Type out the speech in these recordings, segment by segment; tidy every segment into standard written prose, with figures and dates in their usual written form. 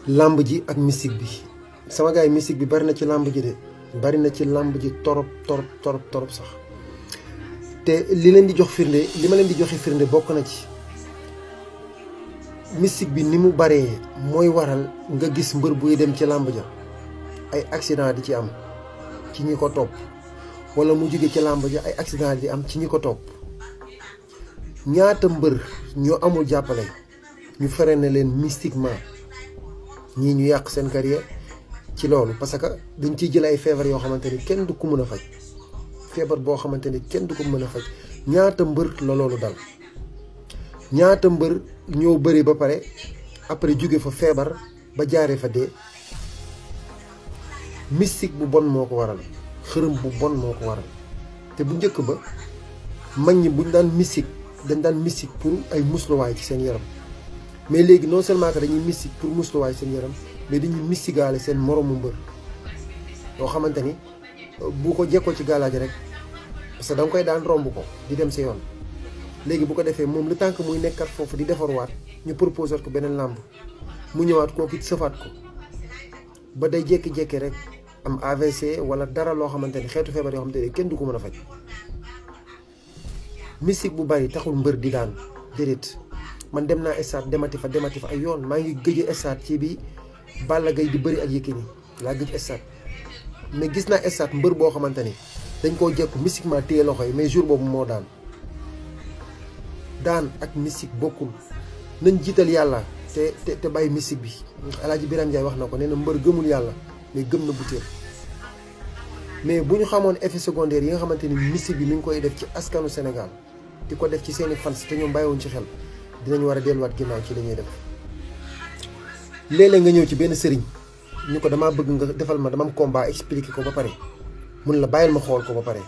làmb ji ak mystique bi sama gars yi mystique bi bari na ci làmb ji de bari na ci làmb ji torop sax te li leen di jox firnde li ma leen di joxe firnde bokk na ci mystique bi ni mu baree mooy waral nga gis mbër buy dem ci làmb ja ay accident di ci am ci ñi ko topp wala mu jóge ci làmb ja ay accident di am ci ñi ko topp ñaata mbër ñoo amul jàppale ñu freiné leen mystiquement ñii ñu yàq seen carrière ci loolu parce que dañ ciy jël ay feebar yoo xamante ni kenn du ko mën a faj feebar boo xamante ni kenn du ko mën a faj ñaata mbër la loolu dal ñaata mbër ñoo bëri ba pare après jóge fa feebar ba jaaree fa dee mystique bu bon moo ko waral xërëm bu bon moo ko waral te bu njëkk ba mag ñi buñ daan mystique dañ daan mystique pour ay musluwaay ci seen yaram mais léegi non seulement que dañuy mystique pour musluwaay seen yaram mais dañuy mystigaale seen moromu mbër yoo xamante ni bu ko jekkoo ci galaaj rek parce que da nga koy daan romb ko di dem sa yoon léegi bu ko defee moom le temps que muy nekkat foofu di defarwaat ñu proposé ko beneen làmb mu ñëwaat kooku it sëfaat ko ba day jékki-jékki rek am AVC wala dara loo xamante ni xeetu feebar yoo xamante ni kenn du ko mën a faj mystique bu bari taxul mbër di daan déedéet man dem naa stade demati fa ay yoon maa ngi gëj stade ci bi Balla Gaye di bëri ak Yékini laa gëj stade mais gis naa stade mbër boo xamante ni dañ koo jekku mystiquement téye loxo yi mais jour boobu moo daan ak mystique bokkul nañ jiital yàlla te bàyyi mystique bi El Hadj Birame Ndiaye wax na ko nee na mbër gëmul yàlla mais gëm na butéel mais bu ñu xamoon effet secondaire yi nga xamante ni mystique bi mi ngi koy def ci askanu Sénégal di ko def ci seeni fans te ñoom bàyyiwuñ ci xel dinañ war a delluwaat ginnaaw ci li ñuy def léeg-léeg nga ñëw ci benn sëriñ ñu ko damaa bëgg nga defal ma dama am combat expliqué ko ba pare mun la bàyyil ma xool ko ba pare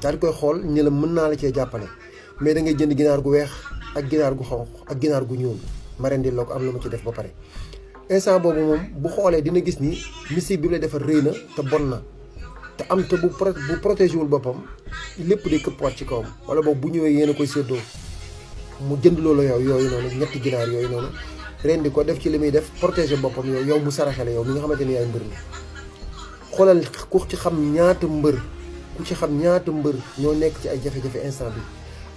daal di koy xool ñu la mën naa la cee jàppale mais da ngay jënd ginaar gu weex ak ginaar gu xonq ak ginaar gu ñuul ma rendil la ko am lu ma ci def ba pare instant boobu moom bu xoolee dina gis ni mystique bi lay defar rëy na te bon na te am te bu protégé wul boppam lépp day këppwaat ci kawam wala boobu bu ñëwee yéen a koy séddoo mu jënd loolu yooyu noonu ñetti ginaar yooyu noonu rendi ko def ci li muy def protégé boppam yow mu saraxale yow mi nga xamante ni yaay mbër mi xoolal ku ci xam ñaata mbër ñoo nekk ci ay jafe-jafe instant bi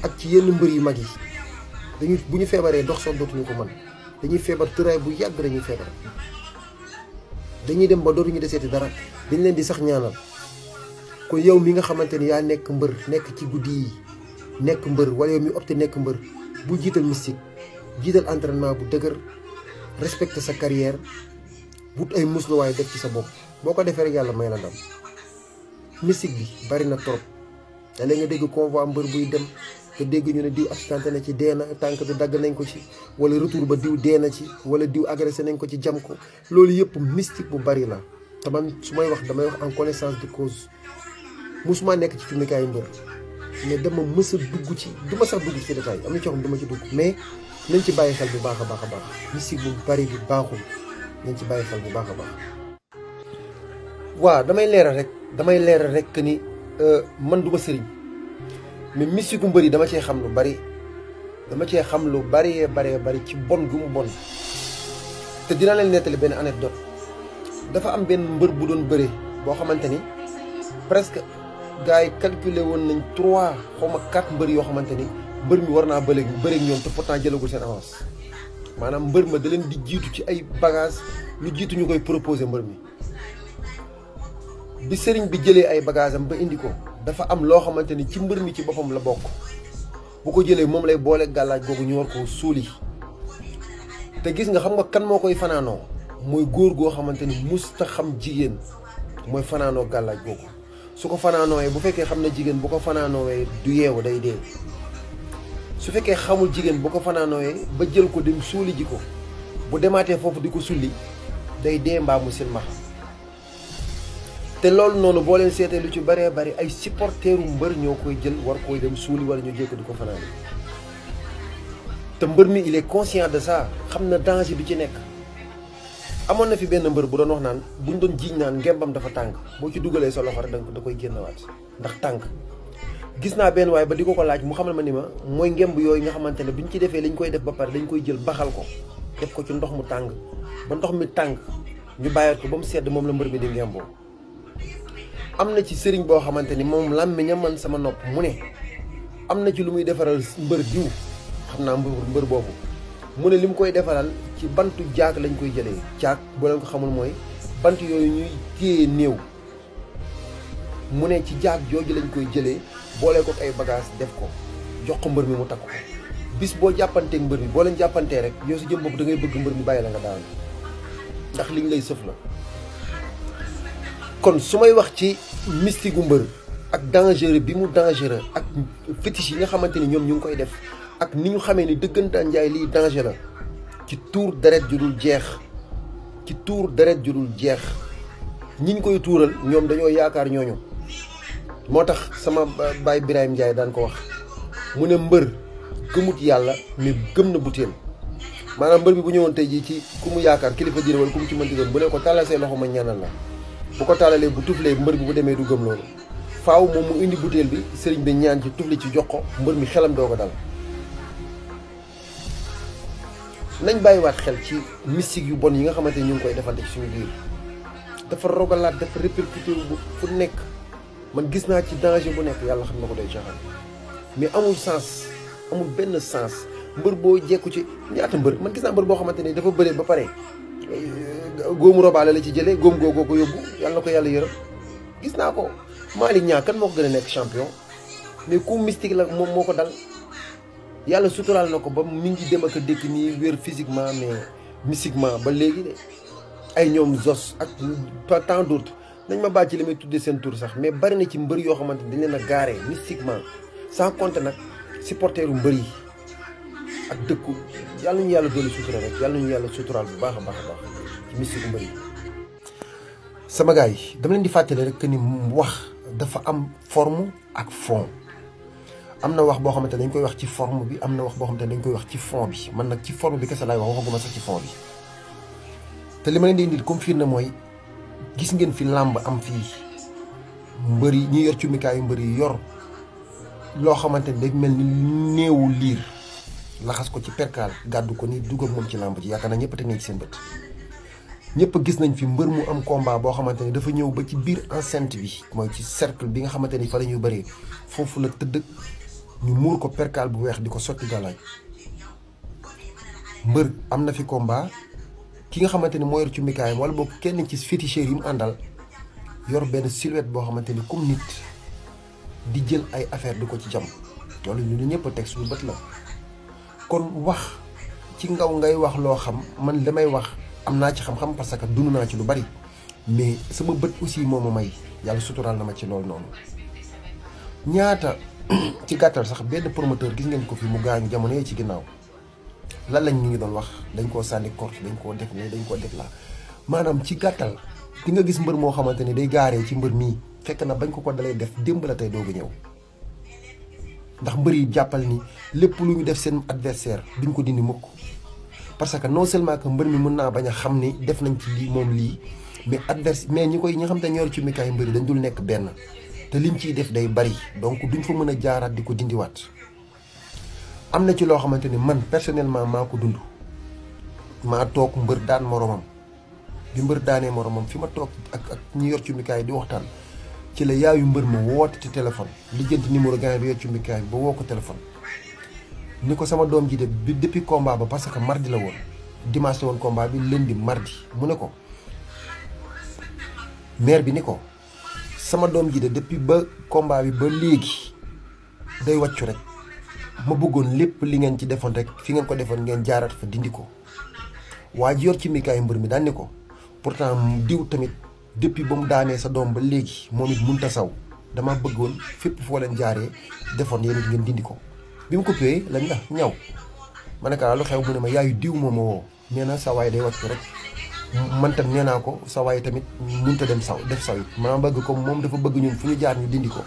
ak ci yenn mbër yu mag yi dañuy bu ñu feebaree dox sax dootuñu ko mën dañuy feebar tëraay bu yàgg dañuy feebar dañuy dem ba dootuñu deseeti dara dañ leen di sax ñaanal kon yow mi nga xamante ni yaa nekk mbër nekk ci guddi yi nekk mbër wala yow mi opté nekk mbër bu jiital mystique jiital entraînement bu dëgër respecté sa carrière wut ay musluwaay def ci sa bopp boo ko defee rek yàlla may la ndam mystique bi bari na trop da léegi nga dégg convoi mbër buy dem te dégg ñu ne diw accidenté na ci dee na tànk bi dagg nañ ko ci wala retour ba diw dee na ci wala diw agressé nañ ko ci jam ko loolu yëpp mystique bu bari la te man su may wax damay wax en connaissance de cause musuma nekk ci filmikaayu mbër mais dama mës a dugg ci du ma sax dugg ci détail am na ci xam dama ci dugg mais nañ ci bàyyi xel bu baax a baax a baax mystique bu bari bi baaxul nañ ci bàyyi xel bu baax a baax. waaw damay leeral rek que ni man du ma sëriñ mais mystique gu mbër yi dama cee xam lu bari bari ci bon gu mu bon te dina leen nettali benn anecdote dafa am benn mbër bu doon bëre boo xamante ni presque gars yi calculé woon nañ 3 xaw ma 4 mbër yoo xamante ni mbër mi war naa bëreeg ñoom te pourtant jëlagul seen avance maanaam mbër ma da leen di jiitu ci ay bagage lu jiitu ñu koy proposé mbër mi bi sëriñ bi jëlee ay bagage am ba indi ko dafa am loo xamante ni ci mbër mi ci boppam la bokk bu ko jëlee moom lay boole gàllaaj googu ñu war ko suuli te gis nga xam nga kan moo koy fanaanoo mooy góor goo xamante ni musta xam jigéen mooy fanaanoo gàllaaj googu su ko fanaanooyee bu fekkee xam na jigéen bu ko fanaanooyee du yeewu day dee su fekkee xamul jigéen bu ko fanaanooyee ba jël ko dem suuli ji ko bu demaatee foofu di ko sulli day dee mbaa mu silmaxa te loolu noonu boo leen seetee lu ci bëree bëri ay supporteru mbër ñoo koy jël war koy dem suuli wala ñu jékko di ko fanaane te mbër mi il est conscient de ça xam na danger bi ci nekk amoon na fi benn mbër bu doon wax naan buñ doon jiiñ naan ngembam dafa tàng boo ci dugalee sa loxo rek da koy génnewaat ndax tàng gis naa benn waaye ba di ko laaj mu xamal ma ni ma mooy ngemb yooyu nga xamante ne buñ ci defee lañ koy def ba pare dañ koy jël baxal ko def ko ci ndox mu tàng ba ndox mi tàng ñu bàyyi ko ba mu sedd moom la mbër bi di ngemboo. am na ci sëriñ boo xamante ni moom làmmiñam man sama nopp mu ne am na ci lu muy defaral mbër diw xam naa mbër boobu mu ne li mu koy defaral ci bantu jaag lañ koy jëlee jaag boo leen ko xamul mooy bant yooyu ñuy téye néew mu ne ci jaag jooju lañ koy jëlee boole ko ay bagage def ko jox ko mbër mi mu takk ko bis boo jàppanteeg mbër mi boo leen jàppantee rek yow si jëm bopp da ngay bëgg mbër mi bàyyi la nga daanu ndax liñ lay sëf la. kon su may wax ci mystique gu mbër ak dangereux bi mu dangereux ak fétiche yi nga xamante ni ñoom ñu ngi koy def ak ni ñu xamee ni dëggantaan njaay lii danger la ci tuur deret ju dul jeex ci tuur deret ju dul jeex ñiñ koy tuural ñoom dañoo yaakaar ñooñu moo tax sama baay Birahim Ndiaye daan ko wax mu ne mbër gëmut yàlla mais gëm na butéel maanaam mbër bi bu ñëwoon tey jii ci ku mu yaakaar kilifa diine wala ku mu ci mënti doon bu ne ko tàllal say loxo ma ñaanal la bu ko tàllalee bu tuflee mbër bi bu demee du gëm loolu faaw moom mu indi butéel bi sëriñ bi ñaan ci tufli ci jox ko mbër mi xelam doo ko dal. nañ bàyyiwaat xel ci mystique yu bon yi nga xamante ni ñu ngi koy defante ci suñu biir dafa rogalaat dafa répercuté bu fu nekk man gis naa ci danger bu nekk yàlla xam na ko doy caaxaan mais amul sens amul benn sens mbër boo jekku ci ñaata mbër man gis naa mbër boo xamante ni dafa bëree ba pare góomu robaale la ci jëlee góom googoo ko yóbbu yàlla na ko yàlla yërëm gis naa ko Malick Niang kan moo ko gën a nekk champion mais coup mystique la moom moo ko dal yàlla suturaal na ko ba mi ngi dem ak a dëkk nii wér physiquement mais mystiquement ba léegi de ay ñoom Zos ak tant d'autres nañ ma bàcc li may tuddee seen tur sax mais bari na ci mbër yoo xamante ni dañ leen a gaaree mystiquement sans compter nag supporteru mbër yi ak dëkku yàlla ñu yàlla dolli sutura rek yàlla ñu yàlla suturaal bu baax a baax a baax ci mystique mbër yi. sama gars yi dama leen di fàttali rek que ni wax dafa am forme ak fond. am na wax boo xamante ne dañ koy wax ci forme bi am na wax boo xamante ne dañ koy wax ci fond bi man nag ci forme bi kese laay wax waxaguma sax ci fond bi te li ma leen di indil comme fiir na mooy gis ngeen fi làmb am fii mbër yi ñi yor cumikaayu mbër yi yor loo xamante ne day mel ni néewu liir laxas ko ci perkaal gàddu ko ni dugg ak moom ci làmb ji yaakaar naa ñëpp teg nañ ci seen bët ñëpp gis nañ fi mbër mu am combat boo xamante ne dafa ñëw ba ci biir enceinte bi mooy ci cercle bi nga xamante ni fa la ñuy bëree foofu la tëdd ñu muur ko perkaal bu weex di ko sotti galaay mbër am na fi combat ki nga xamante ni moo yor ci mikaayam wala boog kenn ci féticheur yi mu àndal yor benn silhouette boo xamante ni comme nit di jël ay affaire di ko ci jam loolu ñu ñëpp a teg suñu bët la kon wax ci ngaw ngay wax loo xam man damay wax am naa ci xam-xam parce que dund naa ci lu bari mais sama bët aussi moo ma may yàlla suturaal na ma ci loolu noonu ñaata ci gàttal sax benn promoteur gis ngeen ko fi mu gaañu jamono yee ci ginnaaw lan lañ ñu ngi doon wax dañ koo sànni korte dañ koo def ne dañ koo def laa maanaam ci gàttal di nga gis mbër moo xamante ni day gaaree ci mbër mii fekk na bañ ko dalee def démb la tey doog a ñëw ndax mbër yi jàppal ni lépp lu ñu def seen adversaire duñ ko dindi mukk parce que non seulement que mbër mi mën naa bañ a xam ni def nañ ci lii moom lii mais ñi xam te ñor ci mikaay mbër yi dañ dul nekk benn te liñ ciy def day bari donc duñ fa mën a jaaraat di ko dindiwaat am na ci loo xamante ni man personnellement maa ko dund maa toog mbër daan moromam bi mbër daanee moromam fi ma toog ak ñi yor ci mikaay di waxtaan ci la yaayu mbër ma woote ci téléphone lijjanti numéro gars bi yor ci mikaay ba woo ko téléphone ni ko sama doom ji de bi depuis combat ba parce que mardi la woon dimanche la woon combat bi lundi mardi mu ne ko maire bi ni ko sama doom ji de depuis ba combat bi ba léegi day wàccu rek ma bëggoon lépp li ngeen ci defoon rek fi ngeen ko defoon ngeen jaaraat fa dindi ko waa ji yor ci mikaayu mbër mi daan ni ko pourtant diw tamit depuis ba mu daanee sa doom ba léegi moom it mënut a saw dama bëggoon fépp foo leen jaaree defoon yéen it ngeen dindi ko bi mu ko payee lañ la ñaw ma ne ko lu xew mu ne ma yaayu diw moom ma woo nee na sa waay day wàccu rek man tam nee naa ko sa waay tamit mënut a dem saw def saw it maa bëgg ko moom dafa bëgg ñun fu ñu jaar ñu dindi ko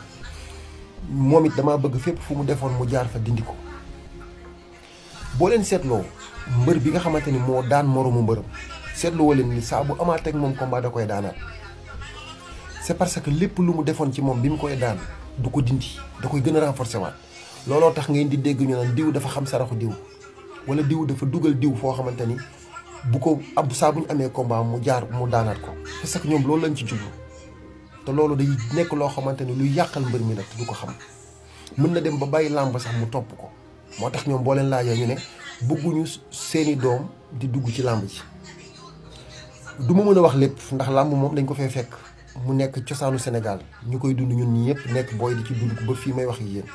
moom it damaa bëgg fépp fu mu defoon mu jaar fa dindi ko boo leen seetloo mbër bi nga xamante ni moo daan moromu mbërëm seetloo leen ni saa bu amaat ak moom combat da koy daanaat c'est parce que lépp lu mu defoon ci moom bi mu koy daan du ko dindi da koy gën a renforcer waat looloo tax ngeen di dégg ñu naan diw dafa xam saraxu diw wala diw dafa dugal diw foo xamante ni bu ko ab saa bu ñu amee combat mu daanaat ko parce que ñoom loolu lañ ci jublu te loolu day nekk loo xamante ni luy yàqal mbër mi nag te du ko xam mën na dem ba bàyyi làmb sax mu topp ko moo tax ñoom boo leen laajee ñu ne bëgguñu seeni doom di dugg ci làmb ji du ma mën a wax lépp ndax làmb moom dañ ko fee fekk mu nekk cosaanu Sénégal ñu koy dund ñun ñi yëpp nekk booy di ci dund ko ba fii may wax yi yéen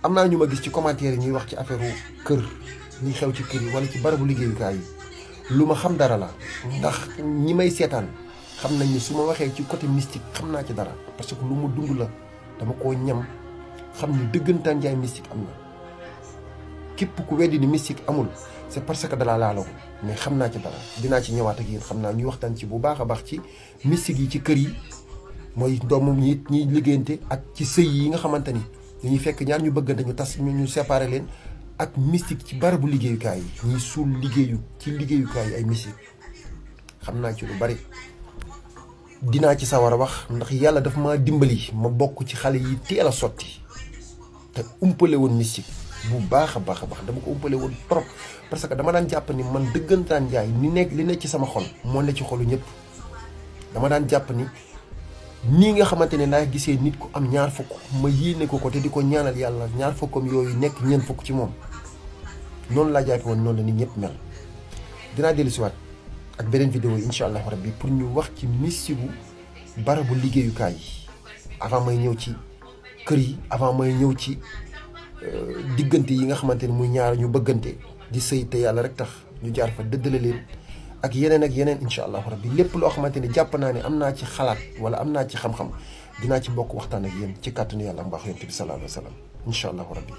am naa ñu ma gis ci commentaire yi ñuy wax ci affaire kër ñi xew ci kër yi wala ci barabu liggéeyukaay yi lu ma xam dara la ndax ñi may seetaan xam nañ ni su ma waxee ci côté mystique xam naa ci dara parce que lu ma dund la dama koo ñam xam ni dëggantaan njaay mystique am na képp ku weddi ni mystique amul c'est parce que dalaa laaloo mais xam naa ci dara dinaa ci ñëwaat ak yéen xam naa ñuy waxtaan ci bu baax a baax ci mystique yi ci kër yi mooy doomam ñi ñiy liggéeyante ak ci sëy yi nga xamante ni dañuy fekk ñaar ñu bëggante ñu tas ñu séparé leen ak mystique ci barabu liggéeyukaay yi ñuy suul liggéeyukaay yi ay mystique xam naa ci lu bari dinaa ci sawar a wax ndax yàlla dafa ma dimbali ma bokk ci xale yi teel a sotti te umpale woon mystique bu baax a baax dama ko umpale woon trop parce que dama daan jàpp ni man dëggantaan njaay li nekk ci sama xol moo ne ci xolu ñëpp dama daan jàpp ni nii nga xamante ne naa gisee nit ku am ñaar fukk ma yéene ko te di ko ñaanal yàlla ñaar fukkam yooyu nekk ñeent fukk ci moom noonu laa jàppe woon noonu la nit ñëpp mel dinaa dellusiwaat ak beneen vidéo yi incha allahu rabbi pour ñu wax ci mystique bu barabu liggéeyukaay yi avant may ñëw ci kër yi avant may ñëw ci diggante yi nga xamante ni muy ñaar ñu bëggante di sëy te yàlla rek tax ñu jaar fa dëddale leen ak yeneen incha allahu rabbi lépp loo xamante ni jàpp naa ne am naa ci xalaat wala am naa ci xam-xam dinaa ci bokk waxtaan ak yéen ci kàttanu yàlla mbaax yonent bi sallallahu alayhi wa sallam incha allahu rabbi